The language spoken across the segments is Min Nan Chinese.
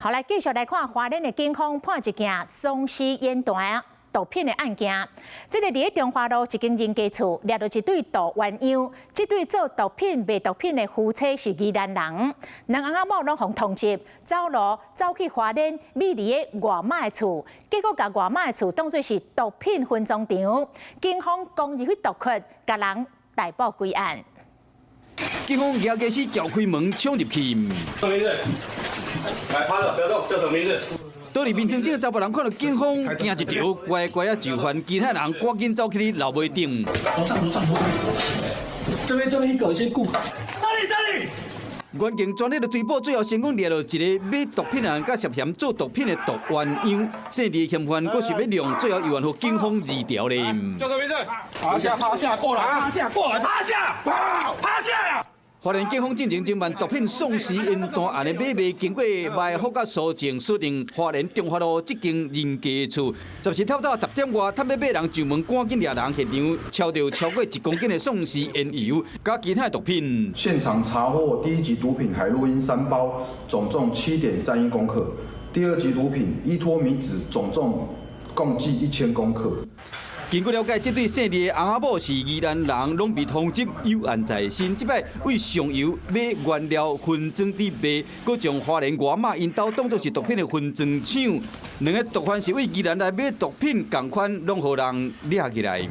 好，來繼續來看花蓮的警方破一件喪屍煙彈毒品的案件。這個佇咧中華路一間人家厝，掠著一對毒鴛鴦。這對做毒品賣毒品的夫妻是宜蘭人，兩翁仔某攏予通緝，走路走去花蓮美麗的外媽的厝，結果共外媽的厝當做是毒品分贓場。警方攻入去毒窟，共人逮捕歸案。警方舉家私撬開門衝入去。什麼名字？來趴著，不要動，叫什麼名字？倒佇眠床頂，查埔人看著警方驚一趒，乖乖仔就範，其他人趕緊走去樓尾頂。樓上樓上樓上，這邊這邊一個，先顧。這裡這裡。員警全力的追捕，最後成功掠著一個買毒品的人，佮涉嫌做毒品的毒鴛鴦，姓李的嫌犯，閣是欲弄，最後猶原予警方治牢咧。叫什麼名字？趴下趴下過來，趴下過來，趴下，趴趴下。花蓮警方進前偵辦毒品喪屍煙彈案的買賣，經過埋伏佮搜證，鎖定花蓮中華路這間人家厝。10時透早10點外，探欲買人上門，趕緊掠人，現場抄著超過1公斤的喪屍煙油，佮其他的毒品。現場查獲第一級毒品海洛因3包，總重7.31公克；第二級毒品依托咪酯總重共計1000公克。根據了解，這對姓李的翁仔某是宜蘭人，攏被通緝有案在身。這擺為上游買原料分裝佇賣，閣將花蓮外媽𪜶兜當作是毒品的分裝廠。兩个毒販是為宜蘭來買毒品，仝款攏予人掠起來。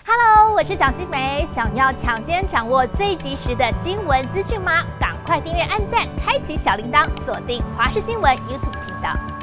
Hello，我是蔣新梅，想要搶先掌握最及時的新聞資訊嗎？趕快訂閱、按讚、開啟小鈴鐺，鎖定華視新聞 YouTube 頻道。